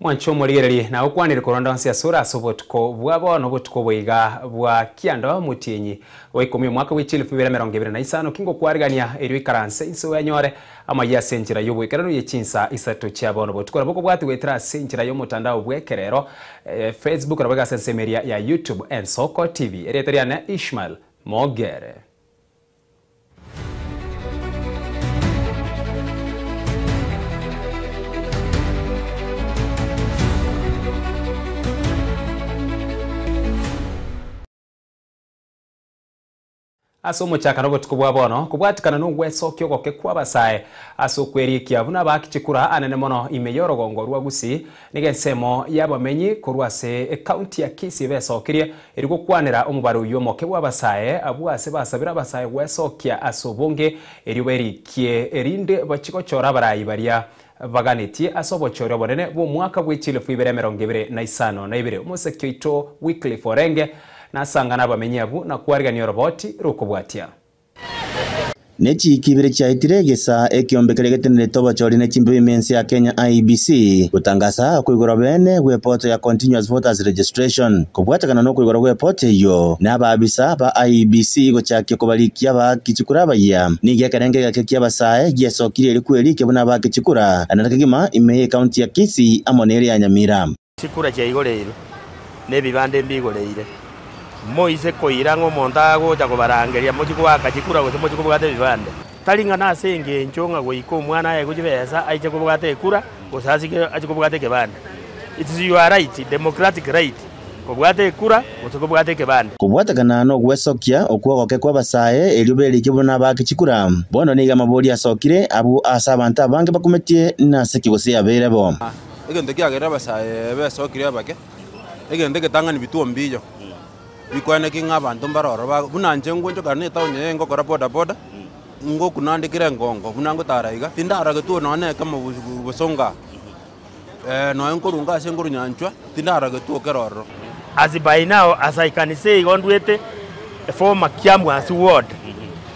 Mwanche omorigererie, na gokwanire korwa onde onsi asore ase obotuko bwa bono, obotuko boiga bwa kianda omotienyi wa ikomi omwaka bwe chilifu ibere emerongo ebere na isano, ki ngokwarigania erio ikaranse inse oyanyore amayia ase enchera y'oboikeranu ye chinsa isato chia bono botuko. Nabo okobwati goetera ase enchera y'omotandao bw'ekerero, Facebook, nabo iga ase ensemo eria ya YouTube, Ensoko TV. Erieta riane Ishmael Mogere. Ase omochakano obotuko bwa bono, kobwatikana nogwesokia ogoke kw'abasae ase okwerikia buna abaaki chikura anene mono ime y'orogongo rwa Gusii, nigo ensemo y'abamenyi korwa ase ecounty ya Kisii besokirie erio gokwanera omobaro oyio omoke bw'abasae abwo ase basabire abasae gwesokia ase obonge erio berikie erinde bachie gochora abarai baria baganetie ase obochori obonene bw'omwaka bwe chilifu ibere emerongo ebere na isano na ibere. Omoseki oito Wycliffe Orenge nasangane abamenyi abwo na kwarigania oroboti rokobwatia. Ne chiiki ibere chiaetire egesa ekiombe keria getenerete obochori ne chimbebe ime ense ya Kenya IEBC gotangasa okoigorwa bene gw'epoto ya Continuous Voters Registration. Kobwatekana nokoigorwa gw'epoto eyio, na abaabisa ba IEBC gochakia kobarikia abaaki chikura abayia. Nigo ekerengo egeke ki'abasae giesokirie eri kwerikia buna abaaki chikura, naende kegima ime y'ecounty ya Kisii amo neria ya Nyamira. Chikura chiaigoreirwe, na ebibanda mbigoreire. Moise koira ng'a omonto agocha kobarangeria mochie goaka chikura gose mochie kobwata ebibande. Tari ng'a nase engencho ng'a goika omwana aegwe chibesa aiche kobwata ekura gose asike achie kobwata ekebande. It is your right, democratic right, kobwata ekura gose kobwata ekebande. Kobwatekana nogwesokia okwo ogoke kw'abasae erio berike buna abaake chikura, bono nigo amabori asokire abwo aase abanto abange bakumetie nase ki gose yabeire bo. Egento kiagerire abasae besokirie abake, egento egetang'ani bituo mbiyo, bikwaneki ng'a abanto mbare ororo ba buna inche ngochokana na etown eye ngokora boda boda, ngokuna nde kera engongo buna ngotara iga, tindarora getuo nonye na ekemo bosongo aa, nonye nkorunga ase nkorwa nyanchwa, tindarora getuo kere ororo. As by now as I can say igo ndwete former Kiamwasi ward,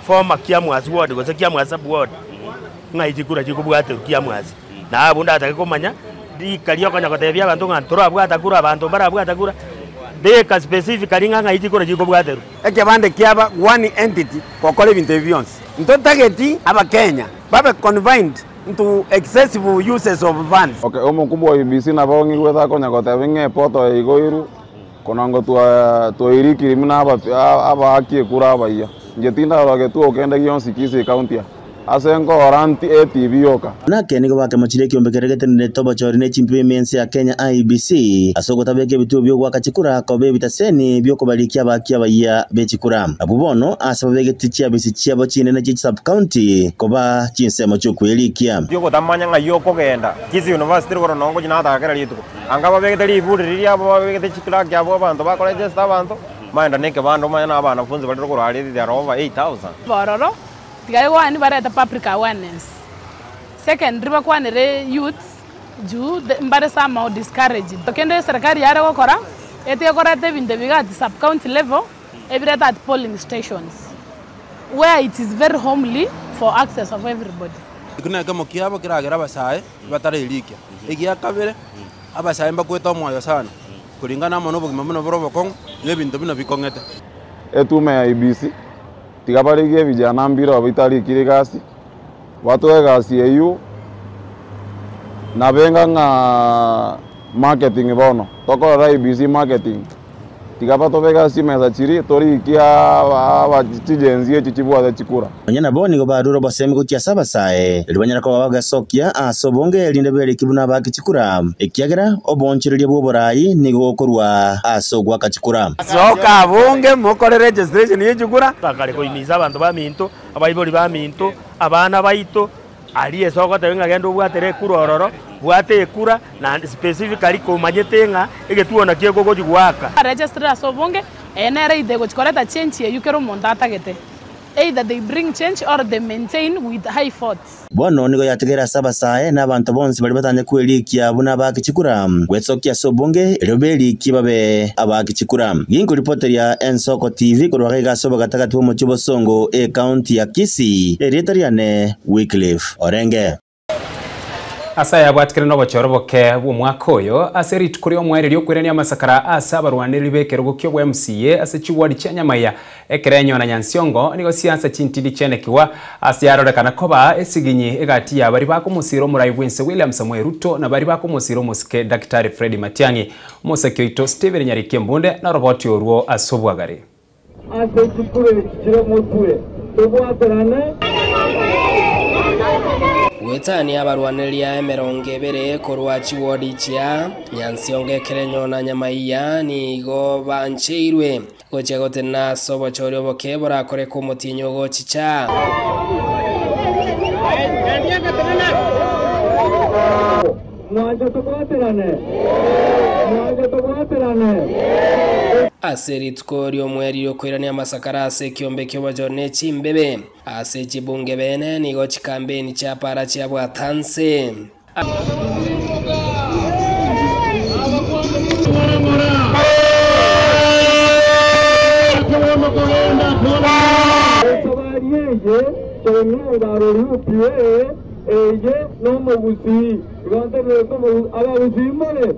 former Kiamwasi ward gose Kiamwasi sub ward, ng'ai chikura chikobwaterwa Kiamwasi. Na abwo ndatake komanya rika riokonya gotebia abanto ng'a ntorabwata kura, abanto mbarabwata kura, beka specifically ng'a ng'ai chikura chikobwaterwa. Ekebande kiaba one entity gokora ebinto ebi bionsi. Ntotageti abakenya babe confined into excessive uses of funds. Okay, omokubwa o IEBC nabo ng'igwete akonya goteba ng'a epoto eye igoiru, konango twa twairikiri buna aba abaaki ekura abayia. Inche tindarora getuo kende gionsi Kisii County aa. Ase enkora nti etv yoka. Nake nigo bakemochirie ekiombe keria getenenerete obochori ne chimpibe ime ense ya Kenya IEBC ase ogotabeka ebituo bi'ogoaka chikura koba ebitaseni bi'okobarikia abaaki abayia be chikura. Abwo bono ase babegete chiabisi chiabo chinene chie chisub-county koba chinsemo chi'okwerikia. Ogotamanya ng'ai okogenda, Kisii University rogoro noo ngochia nataka kera rituko. Anga babegete riburi riria abwo babegete chiclerk abwo abanto bakoregister abanto, maenda na ekebande omanye na abanafunzi bare rogoro aria they are over 8000. Bororo. Tiga egwani barete public awareness. Secondly bakwanere youths juu mbare somehow discouraged. Kende eserikari yare gokora, etige koreta ebinto ebi iga at sub county level, ebirete at polling stations where it is very homely for access of everybody. Ekio nekemo kiabo keragere abasae batarerikia. Egia kabere, abasae mbakwete omoyo sana, koringana amo nobogima buna bore obokong'u, na ebinto buna bikong'ete. Etume ya IEBC Tiga barigie ebijana mbire bitarikire egasi, batoe egasi eyio, nabenga ng'a marketing bono, tokorora IEBC marketing, tiga batobeke ase chimesa chiria torikie aba chigenzi echi chibwate chikura. Nonya nabo nigo barure obosemi gochia ase abasae, erio banyare koba bagesokia ase obonge erinde beriki buna abaake chikura, ekiagera oboonchoreria bw'oboraai nigo gokorwa ase ogoaka chikura. Soka abonge mokore registration ye chikura. Bakare koimisa abanto baminto, abaibori baminto, abana baito, aria ase ogoteba ng'a genda obwatere ekura ororo, bwata ekura, naende specifically komanyete ng'a egetuo nakio ekogochi goaka. Register ase obonge, eye nere either egochi koreta change eyio kera omonto atagete, either they bring change or they maintain with high votes. Bono nigo yategeire ase abasae na abanto bonsi baria batanya kwerikia buna abaaki chikura, gwesokia ase obonge, erio berikie babe abaaki chikura. Ginkoripoteria Ensoko TV korwa gaiga ase obogatagati bw'omochie o Bosongo, ecounty ya Kisii, erieta riane Wycliffe Orenge. Ase aya abwatikire nobochoro boke bw'omwaka oyo, ase rituko ri'omoerio riokoirania amasakara ase abarwaneri b'ekerogo ki'obwa MCA ase chiward chia Nyamaiya, Ekerenyo na Nyansiongo nigo siansa chintindi chianekigwa ase yarorekana koba esiginyi egati ya baria bakomosira omorai bw'ense William Samoei Ruto na baria bakomosira omosike Daktari Fred Matiang'i. Omoseki oito Stephen Nyariki Embunde noroboti orwo ase obwagare. Ase chikura echi chire motwe, tobwaterane. Goetania abarwaneria emerongo ebere korwa chiwodi chia Nyansiongo, Ekerenyo na Nyamaiya nigo bancheirwe Gochia gotenena ase obochori oboke borakoreke omotienyi ogochicha. Ase rituko ri'omweri riokoirania amasakara ase ekiombe ki'obochori ne chimbebe, ase chibunge bene nigo chikambeni chiapara chiabwata nse. Esabari eye tonyora UPA eye nomogusii igo ntegerete abagusii more.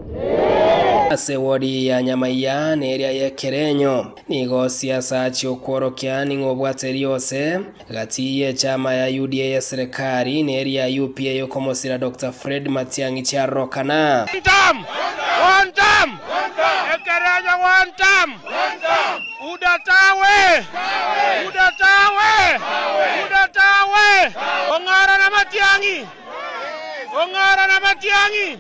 Ase wodi ya Nyamaiya na eria y'Ekerenyo nigo siasa chi'okworokia ning'o obwate riose. Gati y'echama ya UDA y'eserekari na eria ya UPA y'okomosira Doctor Fred Matiang'i chiarorokana. One term! One term! Ekerenyo one term! Uda tawe! Uda tawe! Uda tawe! Ong'ara na Matiang'i! Ong'ara na Matiang'i!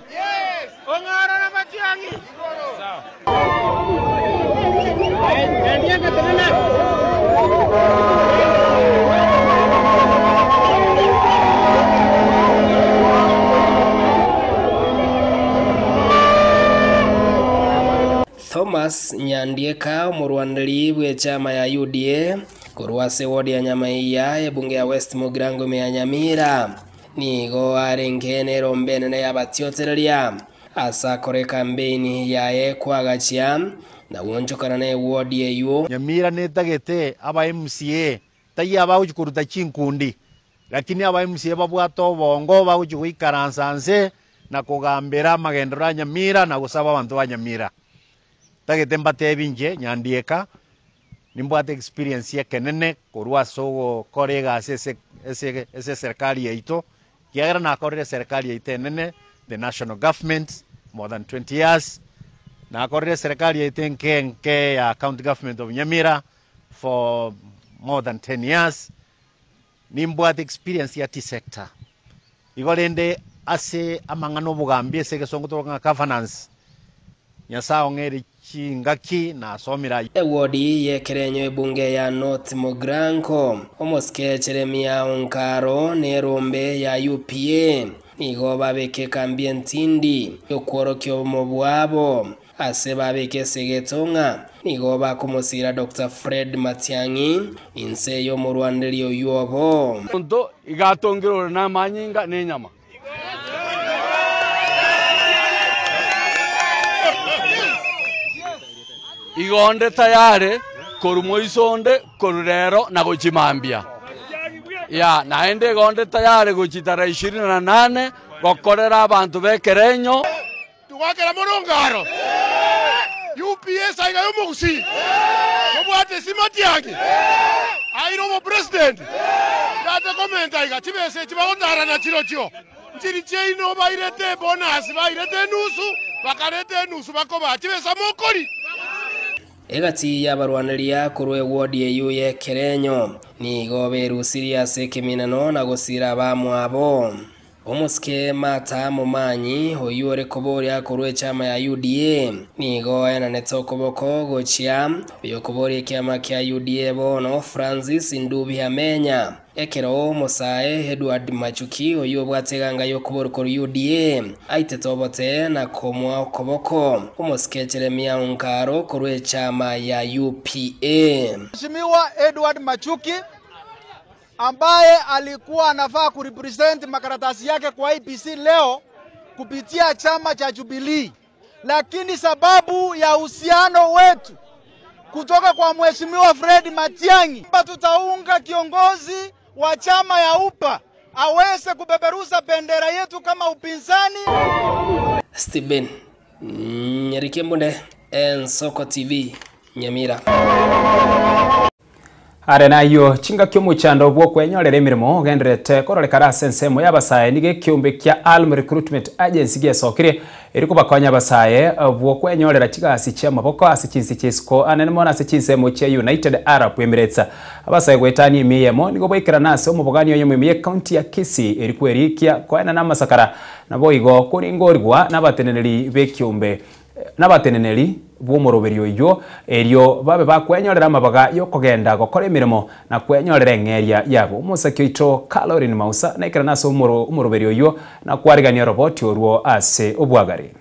Ong'ara na Matiang'i! Sawa. Thomas Nyandieka, omorwaneri bw'echama ya UDA korwa ase ewodi ya Nyamaiya, ebunge ya West Mugirango ime ya Nyamira, nigo arenge nerombe enene y'abatiotereria Ase akore ekambeini yaye kwagachia na gwonchokana ne ewodi eywo. Nyamira netagete aba MCA taiyo abagochia koruta chinkundi, lakini aba MCA babwate obongo bagochia goikaransa nse na kogambera amagenderero a Nyamira na gosaba abanto ba Nyamira. Ntagete mbatebi inche Nyandieka nimbwate experience ekenene korwa ase ogokora egasi ase ase ase eserikari yaito, Ekiagera nakorire eserekari yaito enene, the national government, more than 20 years, nakorire eserekari yaito enke enke ya county government of Nyamira for more than 10 years, nimbwate experience ya tea sector. Igo rende ase amang'ana obogambi ase egesongo toroka ng'a governance, Nyasae ong'eire chingaki nasomire ayio. Ewodi y'ekerenyo ebunge ya North Mugirango, omosike Jeremia Onkaro na erombe ya UPA nigo babeka ekambi entindi y'okworokia obomo bwabo ase babeka esegeto ng'a nigo bakomosira Doctor Fred Matiang'i inse y'omorwaneri oyio obo. Omonto iga atongire ore namanyinga na enyama. Igo onde tayare korwa moiso onde korwa rero na gochia mambia. Ya, naende igo onde tayare gochia tarehe ishirini na nane gokorera abanto b'ekerenyo. Togwakera mono ngaro UPA saiga yomogusii tobwate esima tiangi aire omopresident ndate komenta iga chibesa echi bagotarana chirochio nchiri chiaino bairete ebonus bairete enusu bakareta enusu bakobaa chibesa mokori. Egati y'abarwaneria korwa ewodi eyio y'ekerenyo nigo berusirie ase ekeminano na gosira abamwabo. Omosike Martha Momanyi, oyio ore koboria korwa echama ya UDA, nigo aenanete okoboko gochia oyokoboria ekiama kia UDA bono Francis Ndubi Amenya, ekero omosae Edward Machuki oyio obwate eganga y'okoboria korwa UDA aitete obote na komoa okoboko omosike Jeremiah Onkaro korwa echama ya UPA. Mheshimiwa Edward Machuki ambaye alikuwa anafaa kurepresent makaratasi yake kwa IEBC leo kupitia chama cha Jubilee, lakini sababu ya uhusiano wetu kutoka kwa Mheshimiwa Fred Matiang'i, tutaunga kiongozi wa chama ya UPA aweze kupeperusa bendera yetu kama upinzani. Stephen Nyarikembunde, Ensoko TV, Nyamira. Are nayio chingaki omochando bw'okwenyorera emeremo ogendererete kororekana ase ensemo y'abasae nigo ekiombe kia Alm Recruitment Agency giesokire eri kobakonya abasae bw'okwenyorera chigasi chi'amaboko ase chinse chi'isiko anene mono ase chinsemo chia United Arab Emirates. Abasae goetania emia eyemo nigo baikerana ase omobogani oyomo ime y'ecounty ya Kisii eri kwerikia koenana amasakara naboigo koringorigwa nabateneneri b'ekiombe nabateneneri bw'omoroberio oyio, erio babe bakwenyorera amabaga y'okogenda gokora emeremo na kwenyorera eng'eria yabo. Omosake oito Caroline Mausa naikerane ase omoroberio oyio na kwarigania oroboti orwo ase obwagare.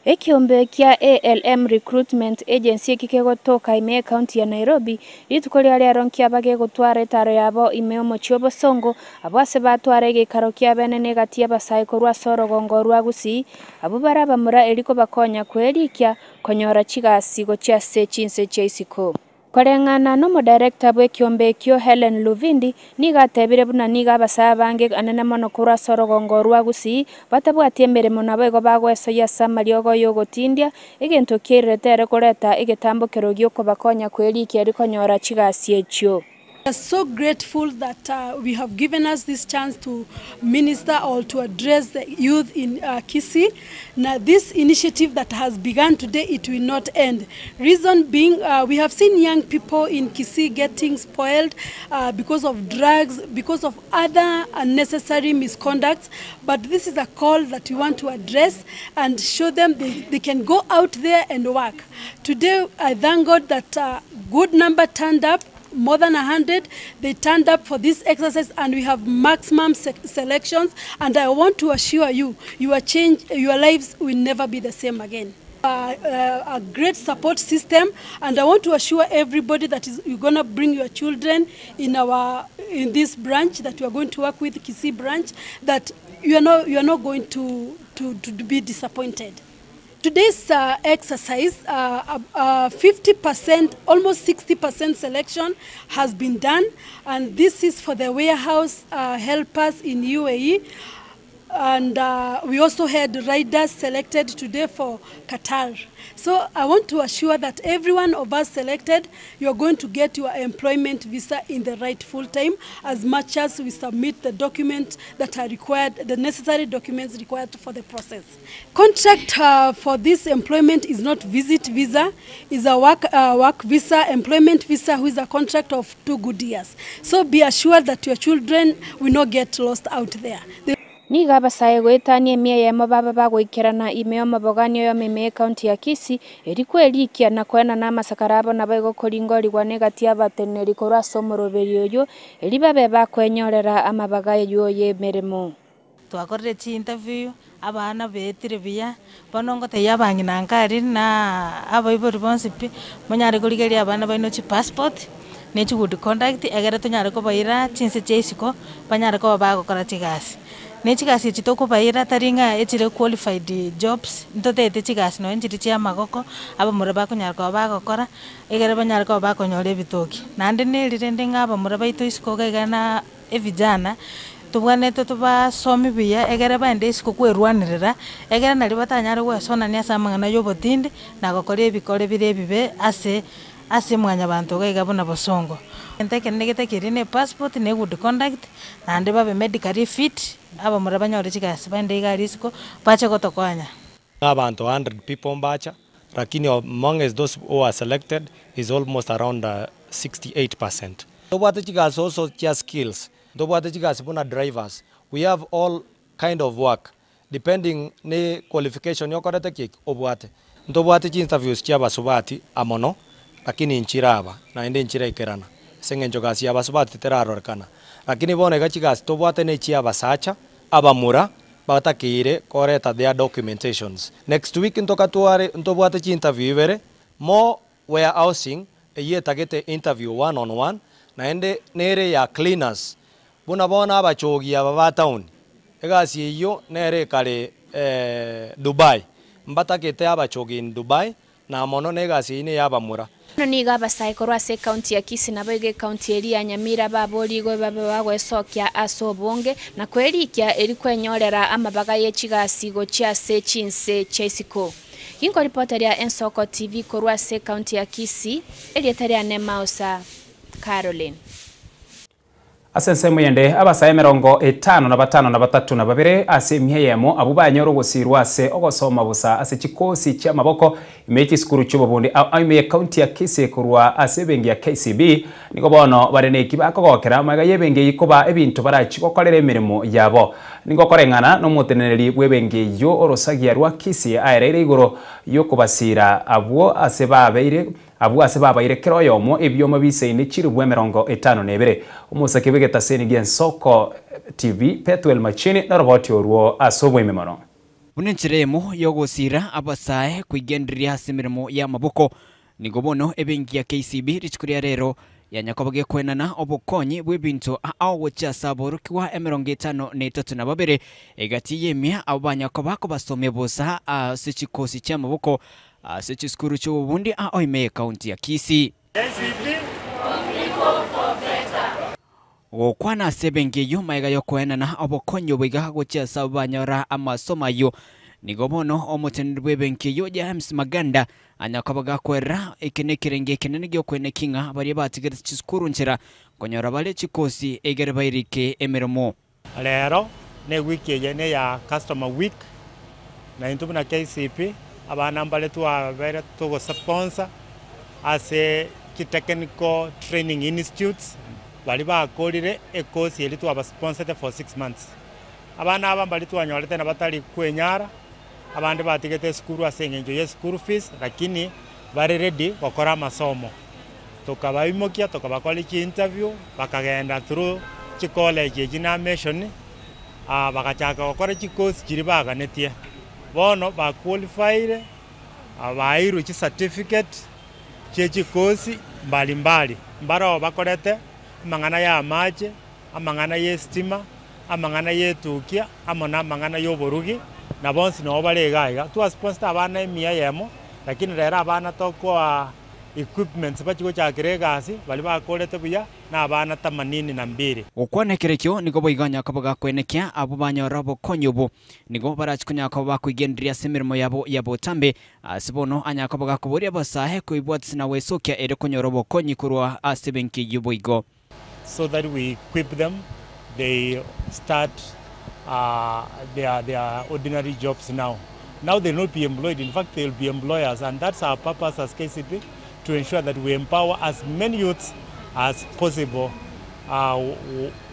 Ekiombe kia ALM Recruitment Agency eki kegotoka ime y'ecounty ya Nairobi, rituko ria rero nkiaba gegotwara etaro yabo ime y'omochie obosongo, abwo ase batwara egeikaro kiabene negati y'abasae korwa ase orogongo rwa Gusii, Abwo bare abamura erio kobakonya kwerikia konyora chigasi gochia ase chinse chia isiko. Koreng'ana nomodirector bw'ekiombe ekio Hellen Luvindi nigo atebire buna nigo abasae abange anene mono korwa ase orogongo rwa Gusii batabwati emeremo naboigo bagoesoyia ase amariogo y'ogotindia egento kiairerete ere koreta egetambokero gi'okobakonya kwerikia erio konyora chigasi echio. We are so grateful that uh, we have given us this chance to minister or to address the youth in uh, Kisii. Now, this initiative that has begun today, it will not end. Reason being, uh, we have seen young people in Kisii getting spoiled uh, because of drugs, because of other unnecessary misconducts. But this is a call that we want to address and show them they, they can go out there and work. Today, I thank God that a good number turned up more than 100 they turned up for this exercise and we have maximum se selections and i want to assure you your change your lives will never be the same again uh, uh, a great support system and i want to assure everybody that is you're going to bring your children in our in this branch that we are going to work with Kisii branch that you are not you are not going to to, to be disappointed Today's uh, exercise, 50%, uh, almost 60% selection has been done, and this is for the warehouse uh, helpers in UAE. And uh, we also had riders selected today for Qatar. So I want to assure that every one of us selected, you're going to get your employment visa in the right full time as much as we submit the documents that are required, the necessary documents required for the process. Contract uh, for this employment is not visit visa, is a work, uh, work visa, employment visa, who is a contract of two good years. So be assured that your children will not get lost out there. They Nigo abasae goetania emia eyemo baba bagoikerana ime y'omobogani oyomo ime y'ecounty ya Kisii, erio kwerikia na koenana amasakara abo naboigo koringorigwa negati y'abateneneri korwa ase omoroberi oyio, erio babe bakwenyorera amabaga ayio y'emeremo. Twakorire chiinterview, abana baetire buya, bono ngotebia abang'ina nka aria na abaibori bonsi pi, monyare korigereria abana baino chipassport, na echigood conduct, egere tonyare kobaira chinse chia isiko, banyare koba bagokora chigasi. Na echigasi echi tokobaira tari ng'a echire qualified jobs, ntotagete chigasi nonye nchiri chia amagoko, abamura bakonyara koba bagokora, egere banyare koba bakonyora ebitoki. Naende neri rende ng'a abamura baito isiko iga iga na evijana, tobwenerete tobasomi buya egere baende isiko kwerwanerera, egere naria batanyare goesonania ase amang'ana ya obotindi, na gokora ebikore bire ebibe ase ase mwanyabanto iga iga buna bosongo. Egento ekenene getakeire na epassport na egood conduct, naende babe medically fit, abamura banyore chigasi baende iga aria isiko, bache gotokonya. Abanto 100 people mbacha, lakini amongst those who are selected is almost around 68%. Ntobwate chigasi also chia skills, ntobwate chigasi buna drivers, we have all kind of work depending ne qualification okorete ki obwate. Ntobwate chi interviews chia abasubati amono, lakini nchiraba naende nchiraikerana ase eng'encho gasi ya abasubati terarorekana. Lakini bono iga chigasi tobwate na echia abasacha, abamura, batakeire koreta their documentations. Next week ntokatware ntobwate chi interview ibere, more warehousing eyio etagete interview one on one, naende nere ya cleaners, buna bono abachogi aba ba town, egasi eyio nere ekare Dubai, mbatagete abachogi in Dubai, na mono na egasi eyio neya abamura. Bono nigo abasae korwa ase ekaunti ya Kisii naboigo ekaunti eria ya Nyamira baborigwe babe bagoesokia ase obonge na kwerikia eri kwenyorera amabaga ye chigasi gochia ase chinse chia isiko. Ginkoripoteria Ensoko TV korwa ase ekaunti ya Kisii, erieta riane Mausa Caroline. Ase ensemo eyende, abasae 55 na batano na babere ase emia eyemo abwo banyora ogosirwa ase ogosoma bosa ase chikosi chi'amaboko ime y'echisukuru chi'obobundi ao ime y'ecounty ya Kisii korwa ase ebenki ya KCB nigo bono bare neki bakogokera amaiga y'ebenki eyio koba ebinto barachi gokorera emeremo yabo. Nigo koreng'ana nomoteneneri bw'ebenki eyio orosagia rwa Kisii aereire igoro y'okobasira abwo ase babeire Abwo ase babaire kera oyomo ebioma biisaine chilifu 52. Omosake bw'egetaseni gi'Ensoko TV, Pethuel Machini, noroboti orwo ase oboime mono. Buna enchera eyemo y'ogosiira abasae koigendereria ase emeremo y'amaboko, nigo bono ebenki ya KCB rituko ria rero yanyakoba gekoenana obokonyi bw'ebinto ao gochia ase aborokigwa 53 na babere egati y'emia abwo banyakoba kobasomia bosa ase chikosi chi'amaboko Ase chisukuru chi'obobundi ao ime y'ekaunti ya Kisii. Gokwana ase ebenki eyio magega y'okoenana obokonyi obo iga gochia ase abwo banyora amasomo ayio. Nigo bono omoteneneri bw'ebenki eyio James Maganda anya koba gakwerera eke nekerenge ekenene gi'okoenekia ng'a baria batigerete chisukuru nchera nkonyora bare chikosi egere bairike emeremo. Rero ne ewiki eye ne ya customer week, na intwe buna KCB abana mbare twabere togosponsor ase chi technical training institutes baria bakorire ecourse eria twabasponsete for 6 months. Abana aba mbari twanyorete na batari kwenyara, abande batigete esukuru ase eng'encho ya school fees, lakini bare ready gokora amasomo. Tokabaimokia tokabakora chi interview bakagenda through chicollege echi na mission bagachaka gokora chicourse chiria baganetie. Bono baqualifyire, bairwe chicertificate chia chicourse mbalimbali. Mbaro bakorete amang'ana ya amache, amang'ana ya estima, amang'ana ya etukia, amo na amang'ana ya oborugi, na bonsi nabo bare iga iga. Twasponsete abana 100, lakini rero abana tokoa equipments bachi gochakera egasi baria bakorete buya na abana 82. Gokwana ekerekio nigo boigo onye koba gakwenekia abwo banyora obokonyi obo nigo barachi konya koba bakoigendereria ase emeremo yabo ya botambe ase bono anya koba gakoboria abasae koibwatisi na gwesokia ere konyora obokonyi korwa ase ebenki eyio boigo. So that we equip them, they start their ordinary jobs now. Now they'll not be employed, in fact they'll be employers, and that's our purpose as KCB, to ensure that we empower as many youths as possible,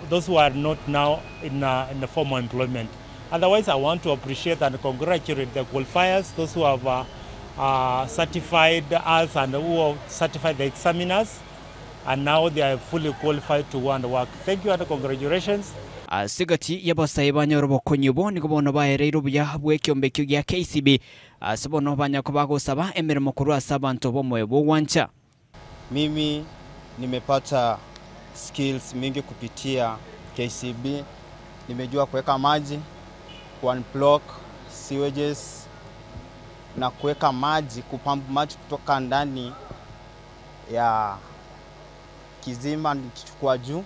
those who are not now in the formal employment. Otherwise, I want to appreciate and congratulate the qualifiers, those who have certified us and who have certified the examiners, and now they are fully qualified to go and work. Thank you and congratulations. Ase egati y'abasae banyora obokonyi obo nigo bono baereire obuya bw'ekiombe ekio gia KCB ase bono banya bagosaba emeremo korwa ase abanto b'omoyo bw'ogwancha. Mimi nimepata skills mingi kupitia KCB. Nimejua kuweka maji, unblock sewages na kuweka maji, kupump maji kutoka ndani ya kisima nikichukua juu.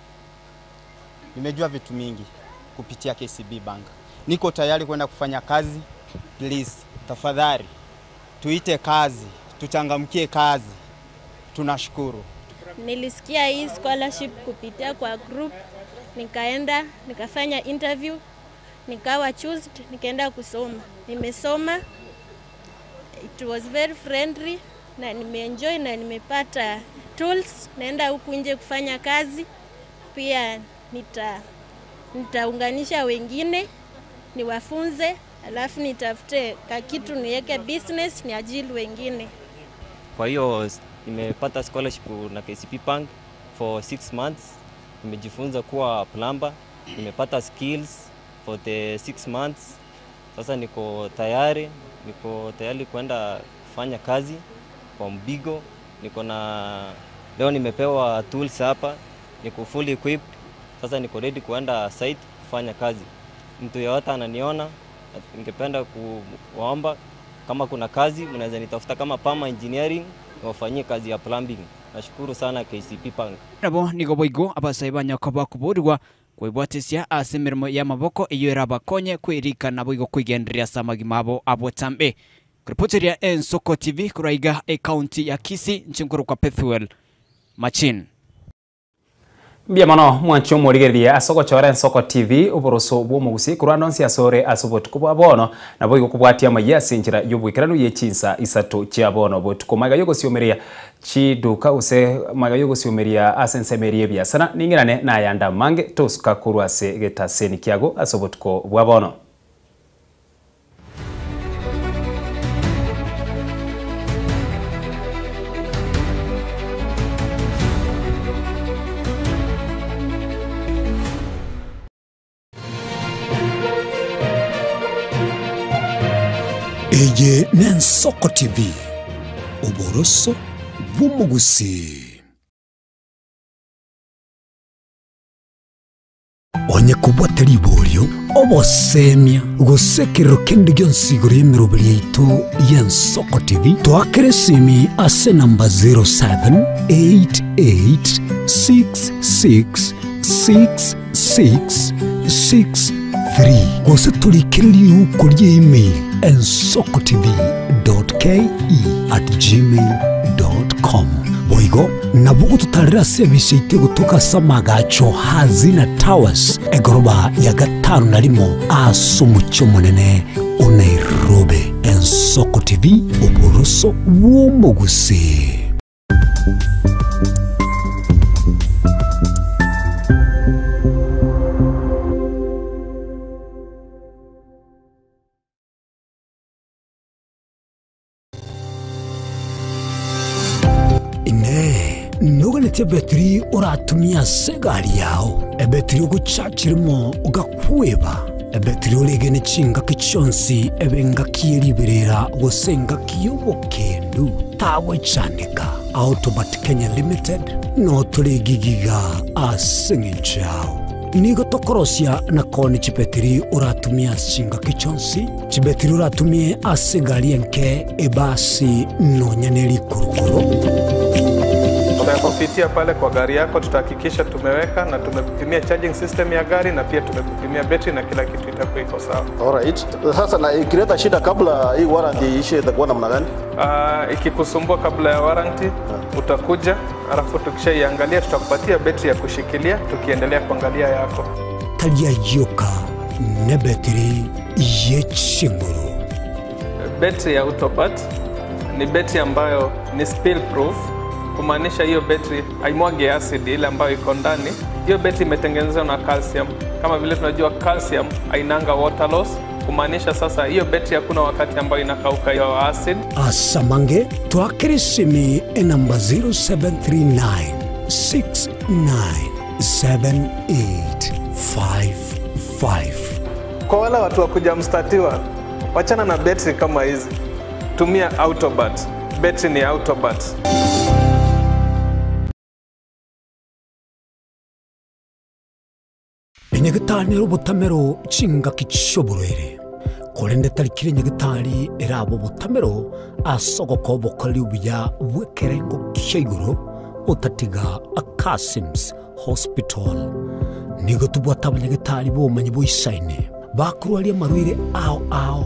Nimejua vitu mingi kupitia KCB Bank. Niko tayari kwenda kufanya kazi. Please, tafadhali tuite kazi, tuchangamkie kazi. Tunashukuru. Nilisikia hii scholarship kupitia kwa group, nikaenda nikafanya interview, nikawa chosen, nikaenda kusoma. Nimesoma, it was very friendly na nimeenjoy na nimepata tools, naenda huku nje kufanya kazi pia. Nitaunganisha wengine niwafunze, alafu nitafute kakitu niweke business niajiri wengine. Kwa hiyo nimepata scholarship na KCB Bank for 6 months. Nimejifunza kuwa plumber, nimepata skills for the 6 months. Sasa niko tayari kwenda kufanya kazi kwa mbigo. Niko na leo nimepewa tools hapa, niko fully equipped. Sasa niko ready kuenda site kufanya kazi. Mtu yeyote ananiona, ningependa kuwaomba kama kuna kazi mnaweza nitafuta kama Pama Engineering. niwafanyie kazi ya plumbing. Nashukuru sana KCB Bank. Nabo nigo boigo abasae ba Nyakobo bakoborigwa kwebwatisia ase emeremo y'amaboko eyio erabakonye kwerika naboigo kwegendereria ase amagima abo abotambe. Koripoteria Ensoko TV korwa iga ecounty ya Kisii inche nkorokwa Pethuel Machin. Mbuya mono mwanche omorigererie ase ogochora Ensoko TV, oboroso bw'omogusii korwa ande onsi ase ore ase obotuko bwa bono, naboigo kobwatia amayia ase enchera y'oboikeranu ye chinsa isato chia bono botuko. Magega y'ogosiomeria chiduka gose magega y'ogosiomeria ase ensemo eria y'ebiasara, ning'irane nayande amange tosuka korwa ase getaseni kiago ase obotuko bwa bono. Eye n'Ensoko TV, oboroso bw'omogusii. Onye kobwate riborio, obosemia, gose ekerero kende gionsi igoro y'emeroberi yaito y'Ensoko TV, toakere esimi ase enamba 0788666663 gose torikere riuko ria email ensokotv.ke@gmail.com. Boigo nabo ogototarera ase ebisa yaito egotoka ase amagacho Hazina Towers, egoroba ya gatano na rimo ase omochie omonene o Nairobi. Ensoko TV, oboroso bw'omogusii. Inee! Noganetie ebetiri oratumie ase egari yao, ebetiri ogochachirimo ogakweba, ebetiri oregene chingaki chionsi ebe engaki ye riberera gose engaki y'obokendu? Tagwechandeka. Autobat Kenya Limited notore egigiga ase eng'encho yao. Nigo tokorosia na koonia chibetiri oratumie ase chingaki chionsi, chibetiri oratumie ase egari enke, ebasi, nonya ne rikurukuru. Tutakupitia pale kwa gari yako, tutahakikisha tumeweka na tumekupimia charging system ya gari na pia tumekupimia betri na kila kitu itakuwa iko sawa. Alright. Sasa na ikileta shida kabla hii warranty iishe itakuwa namna gani? Ikikusumbua kabla ya warranty utakuja, alafu tukishaiangalia tutakupatia betri ya kushikilia tukiendelea kuangalia yako. Tari ayio ka nebetiri ye chinguru. Betri ya Autobat ni betri ambayo ni spill proof, kumaanisha hiyo betri haimwagi acid ile ambayo iko ndani. Hiyo betri imetengenezwa na calcium. Kama vile tunajua calcium hainanga water loss, kumaanisha sasa hiyo betri hakuna wakati ambayo inakauka hiyo acid. Asamange twakere esimi enamba 0739 697855. Kwa wale watu wa kuja mstatiwa, wachana na betri kama hizi, tumia Autobat. Betri ni Autobat. Enyagitari nere obotamero chingaki chi'oborwaire, korende tari kera enyagitari erabe obotamero ase ogokoa obokoreri obuya bw'ekerengo kia igoro otatiga Akasims Hospital. Nigo tobwate abanyagitari b'obomanyi boisaine bakorwaria amarwaire ao ao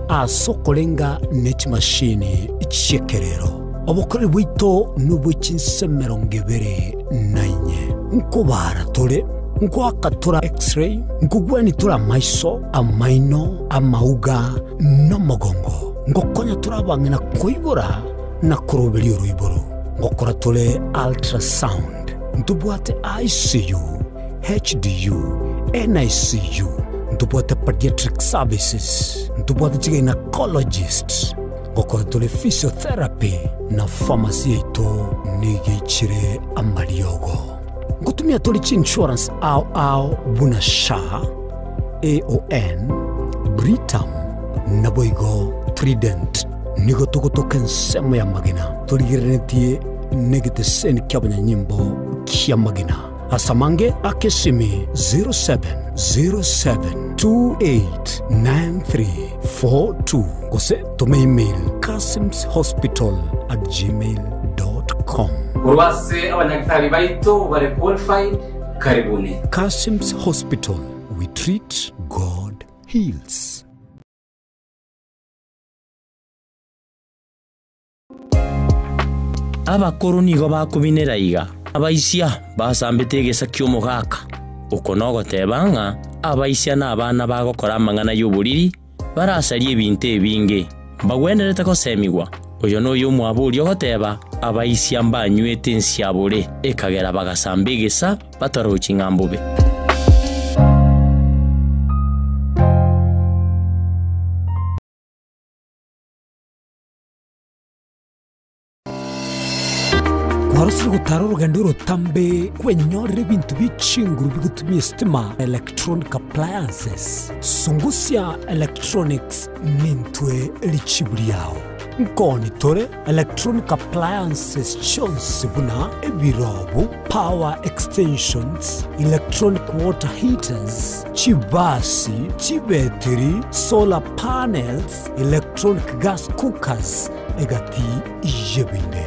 ase okorenga ne chimashini chi'ekerero. Obokoreri bwaito nobwe chinse emerongo ebere na inye. Nkobaara tore, nkoaka tore X-ray, nkogwania tore amaiso, amaino, amauga, na omogongo. Ngokonya tore abang'ina koibora na koroberia oroiboro. Ngokora tore ultrasound. Ntobwate ICU, HDU, NICU, ntobwate pediatric services, ntobwate chigynecologist, ngokora tore physiotherapy na pharmacy yaito nigo eichire amariogo. Ngotumia tore chiinsurance ao ao buna SHA, AON, Britam, naboigo Trident. Nigo togotoka ensemo y'amagena torigereretie negeteseni ki'abanyanyimbo ki'amagena. Ase amange ake esimi 0707289342 gose tome email kasimshospital@gmail.com. com. Korwa ase abanyagitari baito bare qualified, karibuni. Kashims Hospital, we treat, God heals. Abakoro nigo bakobinera iga, Abaisia basambete egesa ki'omogaka. Oko nogoteba ng'a abaisia nabana bagokora amang'ana y'oboriri, barasarie ebinto ebinge. Mbagwenerete gosemigwa. Oyo noyo omwabo oria ogoteba, Abaisia mbanywete ensiabore, ekagera bagasamba egesa batarochi ng'a mbobe. Kwarosire gotara orogendo orotambe kwenyorera ebinto bie chinguru bigotumia estima, electronic appliances. Sungusia Electronics nintwe richibu riao. Nkoni tore electronic appliances chionsi buna ebirobu, power extensions, electronic water heaters, chibasi, chibetiri, solar panels, electronic gas cookers, egati y'ebinde.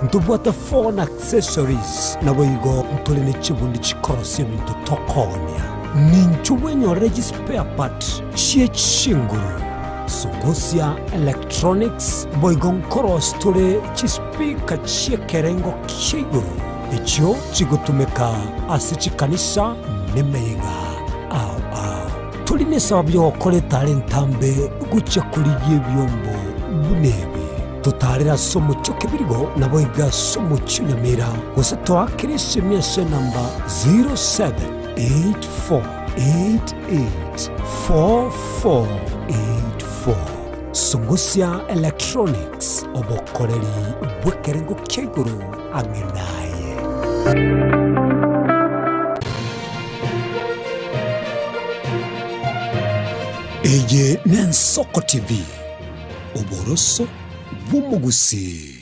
Ntobwate phone accessories, naboigo ntore ne chibundi chikorosia ebinto tokoonia. Ninchwo bwenyorere chispare part chie chinguru, Sungusia Electronics, boigo nkorosia tore chispeaker chi'ekerengo kia igoro, echio chigotumeka ase chikanisa nemeyega ao ao. Tori nesababu y'ogokora etara entambe gochia korigia ebiombo buna ebi. Totaarere ase omochie o Kebirigo, naboigo ase omochie o Nyamira, gose toakere esemi ase enamba 0784884484. Sungusia Electronics, obokoreri bw'ekerengo kia igoro ang'e naye. Eye n'Ensoko TV, oboroso bw'omogusii.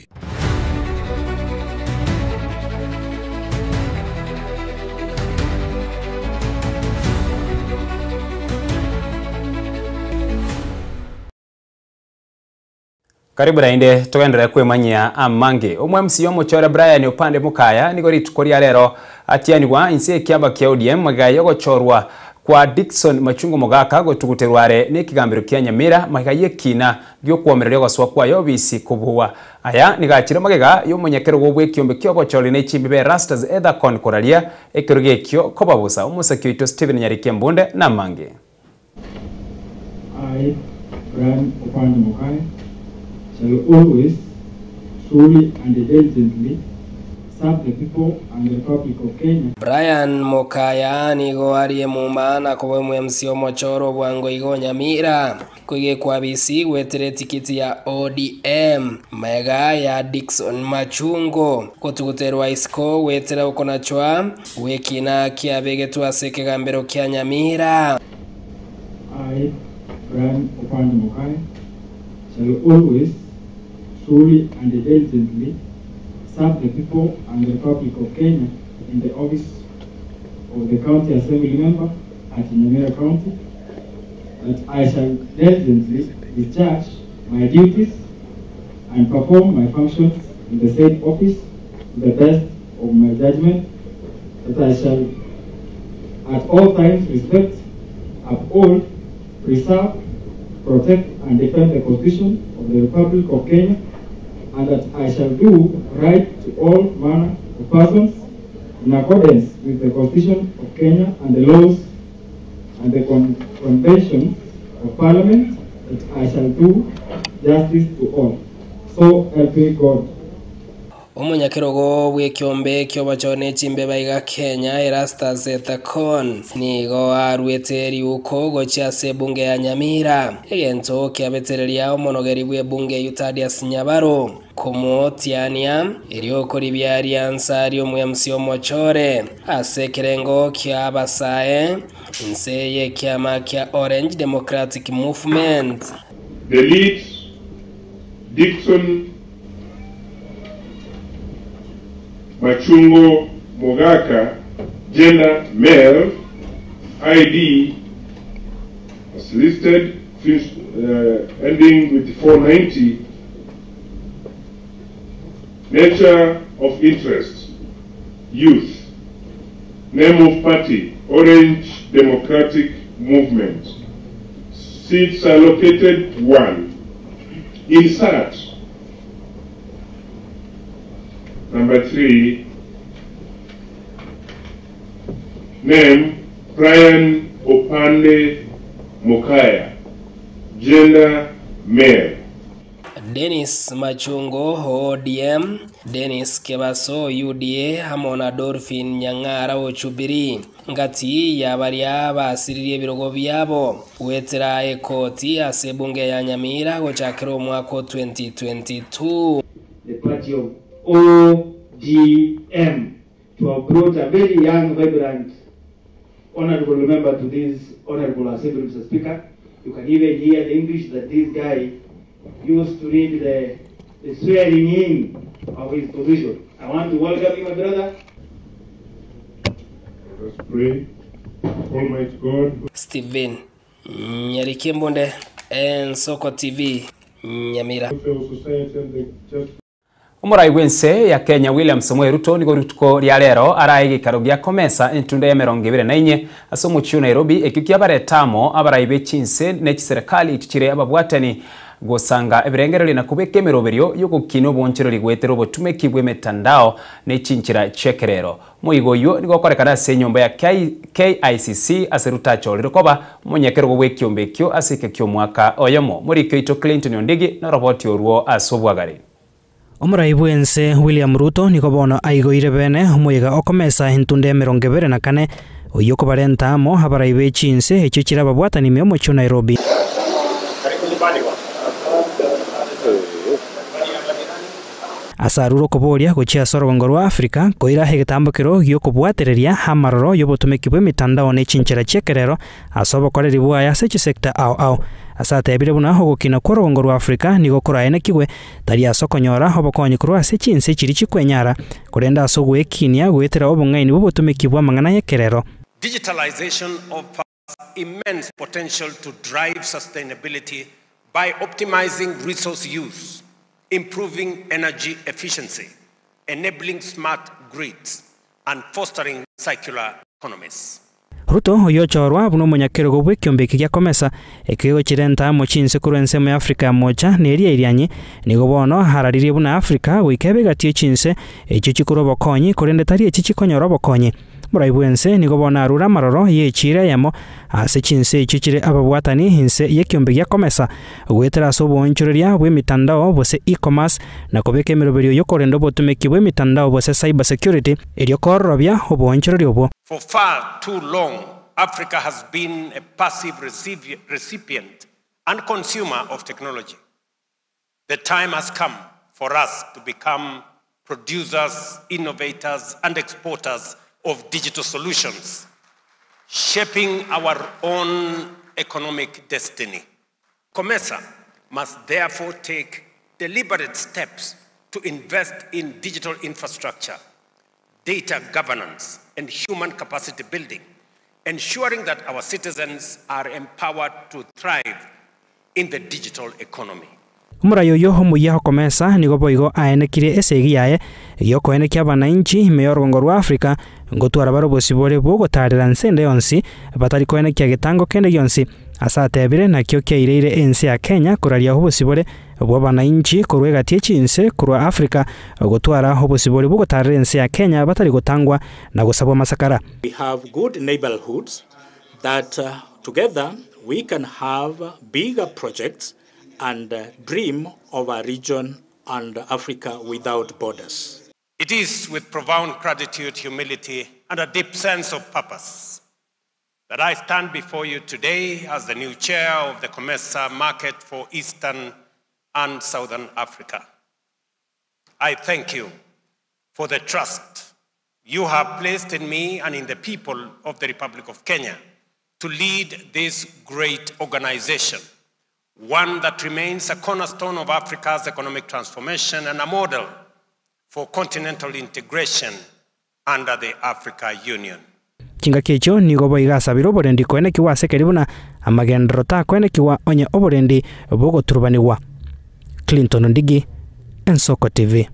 Karibu naende togenderere kwemanyia amange. Omo-MC omochore Brian Opande Mokaya nigo rituko ria rero atianigwa inse y'ekiama kia ODM magega y'ogochorwa kwa Dickson Machungu Mogaka gotuguterwa are nekegambero kia Nyamira magega y'ekina gi'okwomereria ogosoa kwaye obisi kobua. Aya nigo achire magega y'omonyakerogo bw'ekiombe ki'obochori ne chimbibe Erastus Ethakon koraria ekerogo ekio koba bosa. Omosaki oito Stephen Nyariki Embunde namange. I, Brian Opande Mokaya, shall always, truly and diligently serve the people and the Republic of Kenya. Brian Mokaya nigo arie muma na koba omwemsi omochoro bwango igo Nyamira koigekwa abisi gwetera etikiti ya ODM magega ya Dickson Machungo gotuguterwa isiko gwetera okonachwa gw'ekina kiabegetwe ase ekegambero kia Nyamira. I, Brian Opande Mokaya, shall always, truly and diligently serve the people and the Republic of Kenya in the office of the County Assembly Member at Nyamira County, that I shall diligently discharge my duties and perform my functions in the said office to the best of my judgment, that I shall at all times respect, uphold, preserve, protect and defend the Constitution of the Republic of Kenya, and that I shall do right to all manner of persons in accordance with the Constitution of Kenya and the laws and the conventions of Parliament, that I shall do justice to all. So help me God. Omonyakerogo bw'ekiombe ki'obochori ne chimbeba iga Kenya, Erastus Ethekon, nigo aruete riuko gochia ase ebunge ya Nyamira, egento kiabetereria omonogeri bw'ebunge eyio Thaddeus Nyabaro komotiania erio koribia riansa ri'omwemsi omochore ase ekerengo kia abasae inse y'ekiama kia Orange Democratic Movement. The late Dickson Machungo Mogaka, gender male, ID as listed, ending with 490. Nature of interest, youth. Name of party, Orange Democratic Movement. Seats allocated, 1. Insert. Number 3. Name, Brian Opande Mokaya. Gender, male. Dennis Machungo ODM, Dennis Kebaso UDA amo na Dolphin Nyang'ara o Jubilee ngati yabaria basiririe ebirogo biabo gwetera ekoti ase ebunge ya Nyamira gochakera omwaka o 2022. The party of ODM to have brought a very young, vibrant, honorable member to this honorable assembly, Mr. Speaker. You can even hear the English that this guy used to read the swearing in of his position. I want to welcome you, my brother. Let us pray. Almighty God. Stephen Nyarikimbunde, Ensoko TV, Nyamira. Society and the church. Omorai bwense ya Kenya William Samoei Ruto nigo rituko ria rero arae gikaro gia komesa entunda ya 24 ase omochie o Nairobi ekio kiabaretamo abarai be chinse ne chiserikali ichichire ababwatani gosanga ebirengereri na kubeka emeroberio yogokina obonchereri gwetera obotumeki bwa emetandao ne chinchira chiekerero. Moigo oyo nigo okorekana ase enyomba ya KICC ase Ruto achorire koba omonyekerogo bwa ekiombe ekio ase eke kia omwaka oyomo. Morikio oito Clinton Ondigi noroboti orwo ase obwagare. Omorai bwense William Ruto nigo bono aigoire bene omoyega okomesa entunda ya 24 oyo kobarenta amo abarai be chinse echio chire ababwatani ime omochie o Nairobi. Ase arure okoboria gochia ase orogongo rwa Africa koira egetambokero giokobwatereria amaroro y'obotumeki bwa emitandao na echinchera chi'ekerero ase obokoreri bwaye ase chisector ao ao. Ase atebire buna ogokina kwa orogongo rwa Africa nigo koraenekigwe tari ase okonyora obokonyi korwa ase chinse chiri chikwenyara korenda ase ogwekinia gwetera obong'aini bw'obotumeki bwa amang'ana y'ekerero. Digitalization offers immense potential to drive sustainability by optimizing resource use, improving energy efficiency, enabling smart grids, and fostering circular economies. Ruto oyochorwa buna omonyakerogo bw'ekiombe eki gia komesa ekio chirenta amo chinse korwa ensemo ya Africa ya mocha na eria irianyi nigo bono hararirie buna Africa goika ebegatie chinse echio chikorwa obokonyi korende tari echi chikonyora obokonyi. Morai bwense nigo bono arure amaroro yechire eyemo ase chinse echio chire ababwatani inse y'ekiombe gia komesa gwetera ase obonchoreria bwa emitandao bose e-commerce na kobeka emeroberio yokorenda obotumeki bwa emitandao bose cyber security erio kororobia obonchoreria obwo. For far too long, Africa has been a passive recipient and consumer of technology. The time has come for us to become producers, innovators, and exporters of digital solutions, shaping our own economic destiny. COMESA must therefore take deliberate steps to invest in digital infrastructure, data governance, and human capacity building, ensuring that our citizens are empowered to thrive in the digital economy. Omorai oyo omuya okomesa nigo boigo aenekire esegi yaye giokoenekia abananchi ime ya orogongo rwa Africa ngotwara bare obosibore bogotarera nsende yonsi batari koenekia getango kende gionsi ase atebire nakio kiaireire ense ya Kenya koraria obosibore bwa abananchi korwa egati chinse korwa Africa gotwara obosibore bogotarera ense ya Kenya batari gotangwa na gosabwa masakara. We have good neighborhoods that together we can have bigger projects and dream of a region and Africa without borders. It is with profound gratitude, humility, and a deep sense of purpose that I stand before you today as the new chair of the COMESA market for Eastern and Southern Africa. I thank you for the trust you have placed in me and in the people of the Republic of Kenya to lead this great organization, one that remains a cornerstone of Africa's economic transformation and a model for continental integration under the Africa Union. Chingaki echio nigo boiga asabire oborendi koenekiwa ase ekeri buna amagendero takoenekiwa onye oborendi bogoturubaniwa. Clinton Ndigi, Ensoko TV.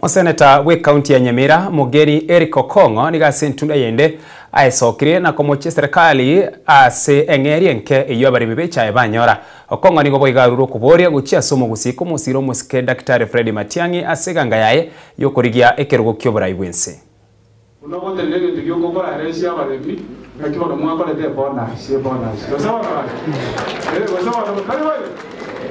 Omoseneta bw'ekaunti ya Nyamira, Mogeni Eric Okong'o nigo ase entunda yende aesokirie na komochia eserekari ase eng'eria enke eyio abaremi b'echae banyora. Okong'o nigo boigo arure okoboria gochia ase omogusii komosira omosike Daktari Fred Matiang'i ase eganga yaye y'okorigia ekerogo ki'oborai bw'ense. Buna ogotenena egento gi'okoraresia abaremi, naki bono mwakorete ebonus, ebonus. Gose bono gaki? Eh, gose bono tari boigo?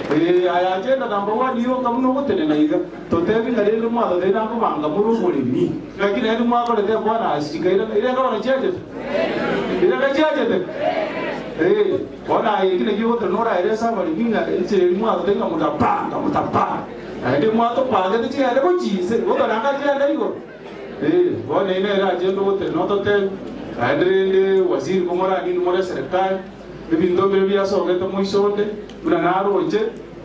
Eh, aya agenda number one yoka buna ogotenena iga, totebi ng'a rende mwatotebi nakobanga more oboremi, naki naende mwakorete ebonus chikairana, irenga bono chiachete? Irenga chiachete? Eh, bono aye eki nakio ogotenena oraerese abaremi ng'a enchera eria mwatotebi ng'a motapanga, motapanga. Naende mwatopangete chigende gochia inse, gotoranga chigende igoro. Ee, bono eye nere agenda ogotenena ototebi, naende rende waziri komoranie inwe more eserekari, ebinto mbire biasogete moiso onde, buna naroche,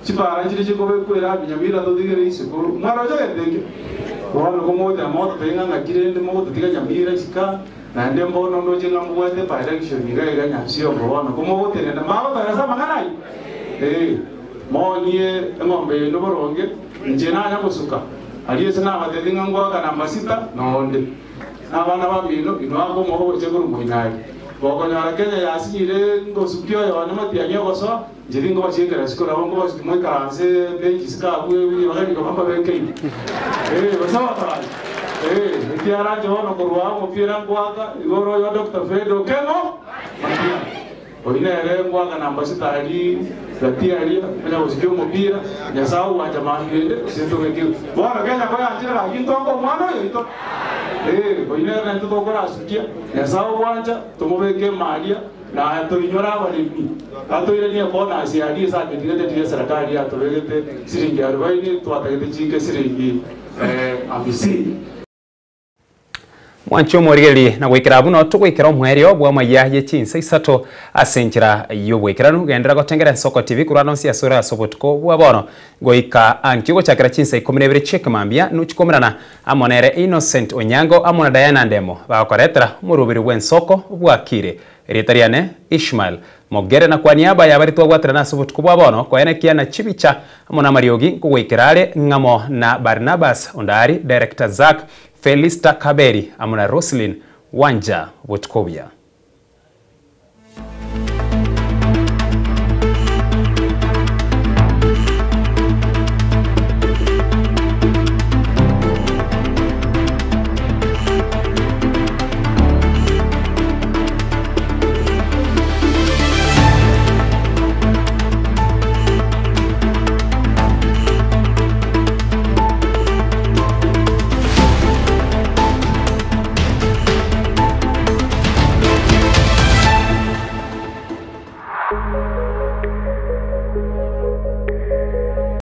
chipara nchiria chikobekwa erabi Nyamira totigere isiko, mwaroche gento ekio? Bono komogoteba mogototebia ng'a ng'aki rende mogototiga Nyamira isiko aa, naende mbono ndoche ng'a mobwate ebielection iga iga Nyansiongo bono komogotenena, magotoeresa amang'ana ayio? Ee, moonie eng'ombe yaino boronge, inche nanya gosuka. Aria ase nabateebie ng'a ngoaka namba sita nonde, na abana bamino inwe ake omoba gochia korwa moino aria. Gokonyora Kenya yasinyire ngosukia oyone matiang'i ogosoa, inche tingobasiekera isiko nabo nkobasukia moikaranse bench isiko abwo ribaga rikoba mbabekeire. Ee, gose gotorache. Ee, ekiagera inche bono korwa aa omopira ngoaka igoro oyo Doctor Fred Okengo Matiang'i. Oyio nere ngoaka namba sita aria gati aria, onya gosikia omopira, Nyasae ogwancha mambia ende, gose ntobeke. Bono Kenya koyanchire gaki ntonge omwana oyo oito. Ee, oyio nere naintwe tokorasukia, Nyasae ogwancha, tomobeke ime aria, na toinyore abaremi. Atoiranie ebonus aria ase aketigete riria eserekari yatobegete siringi arubaini, twatagete chike siringi hamsini. Mwanche omorigererie na goikera abwo nao togoikera omoerio bw'amayia ye chinsa isato ase enchera y'oboikeranu. Genderera gotengera Ensoko TV korwa nonsi ase ore ase obotuko bwa bono goika ankio gochakera chinsa ikomi na ibere chi'ekemambia nochikomerana amo nere Innocent Onyango amo na Diana Ndemo bagokoretera omoroberi bw'Ensoko bwakire. Erieta riane Ishmael Mogere na kwa niaba y'abaria twabwaterana ase obotuko bwa bono koenekia na chibicha amo namariogi nkogoikera are ng'amo na Barnabas Ondari, Director Zack, Felista Kaberi amo na Roselyn Wanja. Obotuko obuya.